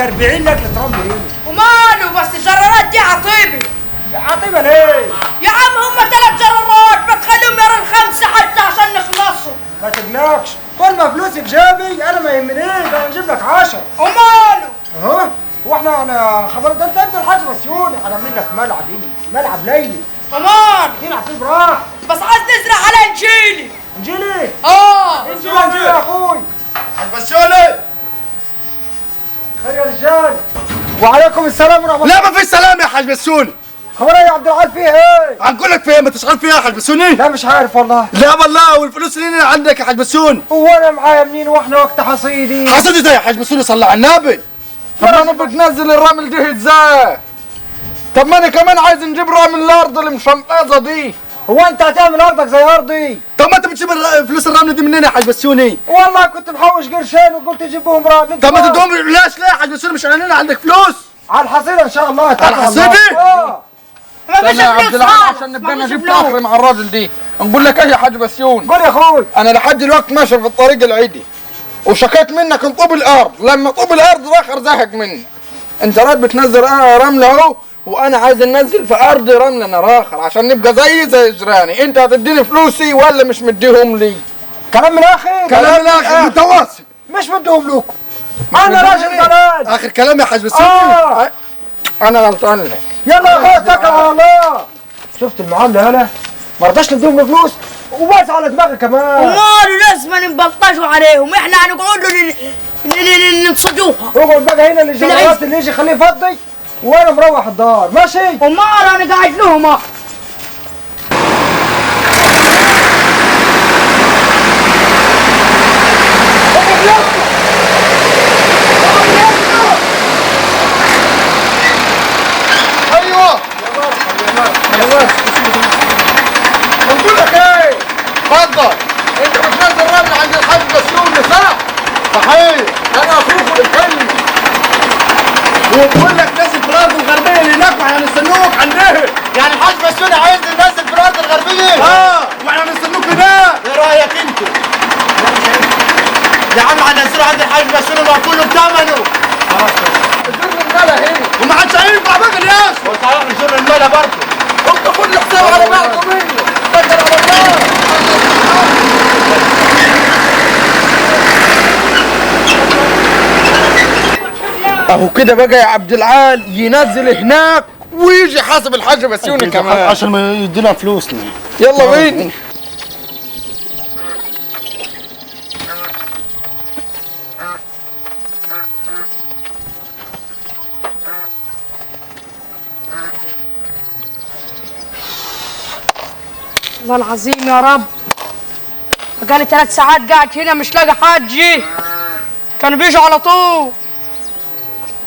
40 نقله رمل هنا. وماله بس الجرارات دي عطيبه. عطيبه ليه؟ يا عم هم 3 جرارات، ما تخليهم يرى ال5 حتى عشان نخلصوا. ما تقلقش، طول ما فلوسي في جيبي انا ما يهمنيش، انا نجيب لك 10. وماله؟ اهو واحنا انا خبر ده انت ابن الحاج بسيوني، هنعمل لك ملعب هنا، ملعب ليلي. امان نلعب فيه براحتك. بس عايز نزرع على انجيلي. انجيلي؟ اه انجيلي انجيلي يا اخوي. حاج بسيوني خير يا رجال. وعليكم السلام ورحمة الله. لا ما فيش سلام يا حاج بسيوني. خبر يا عبد العال فيه ايه؟ هنقول لك في ايه، ما تشغل فيها يا حاج بسيوني؟ لا مش عارف والله. لا والله، والفلوس اللي عندك يا حاج بسيوني. وانا معايا منين واحنا وقت حصيدي؟ حصيدي ده يا حاج بسيوني، صلى على النبي. طب انا بتنزل الرمل دي ازاي؟ طب ما انا كمان عايز نجيب رمل الارض اللي مشمقزه دي. هو انت هتعمل ارضك زي ارضي؟ طب ما انت بتجيب فلوس الرمل دي منين يا حاج بسيوني؟ والله كنت محوش قرشين وقلت اجيب بهم رمل. طب ما تدوم ليش ليه يا حاج بسيوني؟ مش علينا عندك فلوس؟ على الحصيلة ان شاء الله. على الحصيلة؟ اه ما فيش فلوس خالص. عشان نبقى نجيب اخري مع الراجل دي. نقول لك ايه يا حاج بسيوني؟ قول يا اخوي. انا لحد دلوقتي ماشي في الطريق العيدي وشكيت منك نطوب الارض، لما طوب الارض الاخر زهق مني. انت رايح بتنزل رملة اهو، وانا عايز انزل في ارضي رملة انا راخر عشان نبقى زي جيراني. انت هتديني فلوسي ولا مش مديهم لي؟ كلام من الاخر، كلام من الاخر متواصل. مش مديهم لكم، انا راجل ضلال. اخر كلام يا حاج بسيوني. انا غلطان لك. يلا يا اخويا اتكل على الله. شفت المعاملة هلا؟ ما رضاش نديهم فلوس وبس على دماغي كمان. وماله لازم نبلطجوا عليهم، احنا هنقعد ننصدوها. اقعد بقى هنا للجرارات اللي يجي خليه يفضي وانا مروح الدار، ماشي؟ وماله انا قاعد لهم. ايوه بقول لك ايه؟ اتفضل. انت بتنزل رمل عند الحاج بسيوني صح؟ صحيح. انا اخوك الكلمة. وبقول لك نازل في الارض الغربية اللي هناك واحنا هنستنوك عندها. يعني الحاج بسيوني عايز ننزل في الارض الغربية؟ اه واحنا هنستنوك هناك. ايه رايك انت؟ يا عم هننزله عند الحاج بسيوني ما كله بثمنه. خلاص جر الملا هنا وما عادش هينفع بقى يا اخي. وصحيح نجر الملا برضه. انت خد الحساب على بعضه منه. اتكل على الله. اهو كده بقى يا عبد العال ينزل هناك ويجي حاسب الحاج بسيوني كمان عشان ما يدينا فلوسنا. يلا بينا. والله العظيم يا رب بقالي 3 ساعات قاعد هنا مش لاقي حد جه. كانوا بيجوا على طول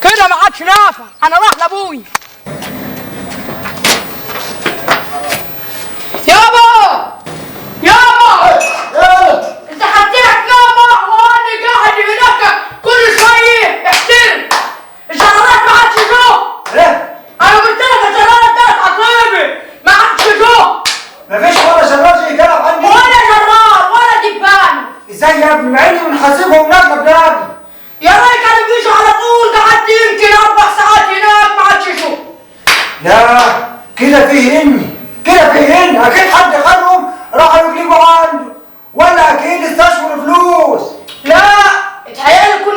كده، ما عادش نافع. انا راح لابوي. يابا يابا انت حطيت نومه وانا قاعد هناك كل شوية. احترم الجرارات ما عادش جو. انا قلت لك الجرارات ده عطيبه ما عادش جو. مفيش ولا جرار يجرب عندي، ولا جرار ولا دبان. ازاي يا ابني؟ مع اني بنحاسبهم نقله بنقله. يا راجل كانوا بيجوا على طول، قعدت يمكن 4 ساعات هناك ما عادش يجوا. لا كده فيه اني، كده فيه اني، اكيد حد خدهم راحوا يقلبوا عنده، ولا اكيد استشفوا الفلوس. لا اتهيألي يكون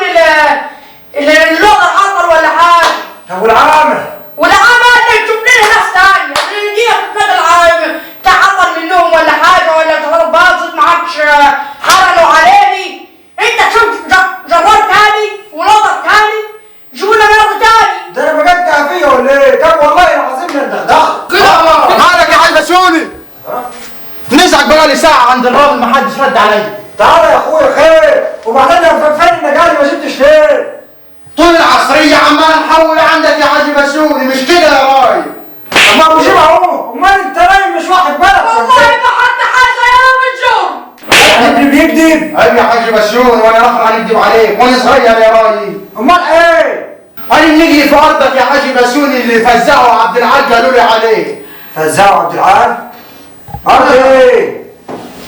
اللغة عطل ولا حاجة. طب والعامل؟ والعامل نشوف لنا ناس ثانية، دي تتنقل تعطل منهم ولا حاجة، ولا جرار باظت ما عادش حرنوا عليني. انت شوف جرار تاني ولغة تاني، جيبوا لنا نار تاني. ده انا بجد فيه ولا ايه؟ طب والله العظيم لا ندغدغك كده. مالك يا حاج بسيوني؟ نزعج بقى لي ساعة عند الراجل ما حدش رد عليا. تعالى يا اخويا خير. وبعدين يا فين النجاري ما جبتش ليه؟ طول العصرية عمال نحول عندك يا حاج بسيوني، مش كده يا راجل؟ طب ما ابو جيب اهو، امال انت نايم مش واخد بالك؟ والله ما حد حاجة يا رجل. ابني بيكذب. عيب يا حاج بسيوني، وانا راح هنكذب عليك وانا صغير يا راجل. امال ايه؟ انا نجري في ارضك يا حاج بسيوني اللي فزعوا عبد العال قالوا لي عليه. فزعوا عبد العال؟ ارض ايه؟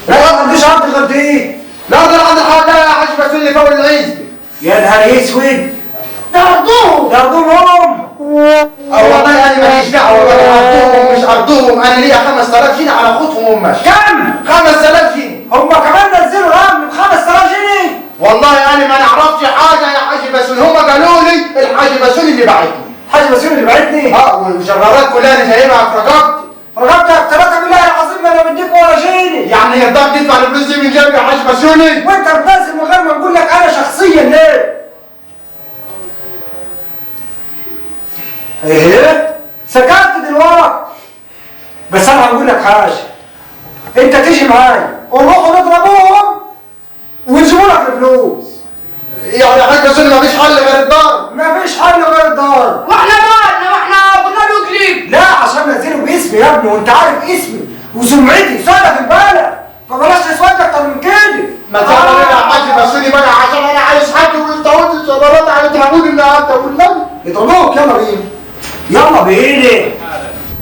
لا ما عنديش ارض غير دي. لا ده عند الحاج يا حاج بسيوني اللي فوق العزب. يا نهار اسود، ده ارضهم. ده ارضهم هم. والله انا ماليش دعوه بقى، ارضهم مش ارضهم، انا ليا 5000 جنيه على خدهم وماشي. كم؟ 5000 جنيه. هم كمان نزلوا رمل ب 5000 جنيه؟ والله انا ما نعرفش حاجة يا حاج بسيوني، هم قالوا لي الحاج بسيوني اللي بعتني. الحاج بسيوني اللي بعتني؟ والجرارات كلها انا جايبها في رقبتي. رقبتك؟ 3 بالله العظيم ما انا مديك ولا جنيه. يعني يرضاك تدفع الفلوس دي من جيبي يا حاج بسيوني؟ وانت بتنزل من غير ما نقول لك انا شخصيا ليه؟ ايه؟ سكت دلوقتي. بس انا هقول لك حاجة، انت تيجي معايا ونروحوا نضربوهم ونجيبوا لك الفلوس. يعني يا حاج بسيوني مفيش حل غير الضرب؟ مفيش حل غير الضرب. واحنا مالنا؟ واحنا قلنا له كليب. لا عشان نزلوا باسمي يا ابني، وانت عارف اسمي وسمعتي سودة في البلد، فبلاش نسود اكتر من كده. ما تعمل ايه يا حاج بسيوني بقى، عشان انا عايز حد وانت قلت الشرارات هيضربوني النهارده والنبي. يضربوك؟ يلا بينا يلا بينا.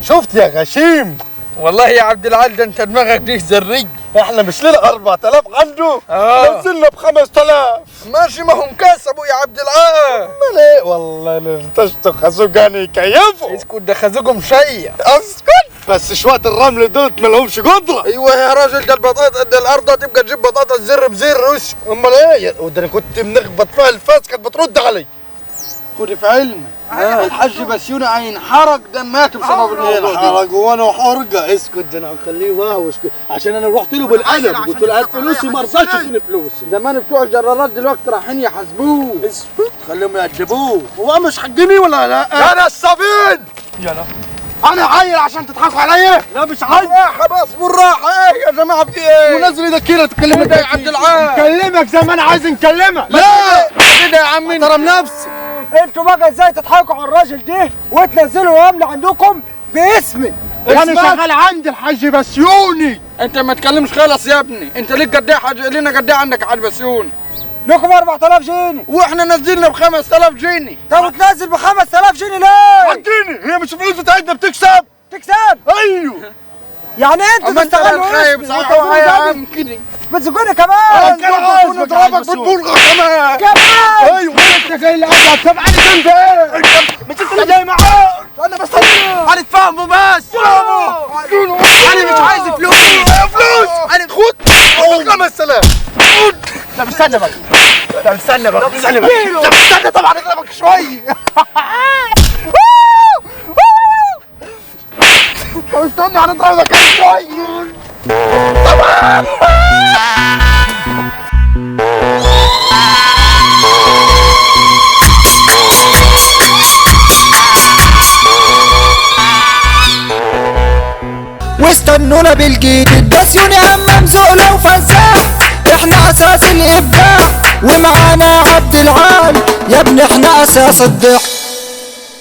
شفت يا غشيم؟ والله يا عبد العال ده انت دماغك دي زريج. احنا مش لنا 4000 عنده؟ نزلنا ب 5000. ماشي، ما هم كسبوا يا عبد العال. امال ايه؟ والله اللي خازوق يعني يكيفوا. اسكت، ده خازوقهم شيء. اسكت بس شوية الرمل دول ما لهمش قدرة. ايوه يا راجل، ده البطاطا، ده الارض تبقى تجيب بطاطا زر بزر. اسكت. امال ايه؟ وده انا كنت بنخبط فيها الفاس كانت بترد علي. خد في علمك الحاج بسيوني هينحرق دماته بسبب الموضوع ده. هينحرق وانا حرقه. اسكت، ده انا هخليه واهوش كده، عشان انا رحت له بالقلم قلت له هات فلوسي ما رضاش يديني فلوسي. زمان بتوع الجرارات دلوقتي رايحين يحاسبوه. اسكت، خليهم يأدبوه. هو مش حجمي ولا لا؟ انا الصبين. يلا انا عيل عشان تضحكوا عليا؟ لا مش عيل. راحة بس بالراحة. ايه يا جماعة في ايه؟ ونزل ايدك كده تكلمك يا عبد العال. نكلمك زي ما انا عايز نكلمك. لا كده يا عم، احترم نفسي. انتوا بقى ازاي تضحكوا على الراجل ده وتنزلوا رمل عندكم باسمي؟ انا شغال عند الحاج بسيوني. انت ما تكلمش خالص يا ابني، انت ليك قد ايه لينا قد ايه عندك حاج بسيوني؟ لكم 4000 جنيه واحنا نزلنا ب 5000 جنيه. طب تنزل ب 5000 جنيه ليه؟ اديني، هي مش فلوس بتاعتنا بتكسب. تكسب؟ ايوه. يعني انتوا تستغلوا اسمي يا عم كده بتزقوني كمان. كمان نضربك بالبلغه كمان كمان. ايوه انت جاي اللي قبلك. طب انا انت ايه؟ مش انت اللي جاي معاه؟ انا بس هنتفاهموا بس. انا مش عايز فلوس. فلوس انا خد 5000. طب استنى بقى، طب استنى بقى، استنى بقى، طب استنى. طبعا اضربك شوية. طب استنى هنضربك شوية. طبعا واستنونا بالجديد. بسيوني همام زقلة وفزاع، احنا اساس الابداع، ومعانا عبد العال يا ابني احنا اساس الضحك.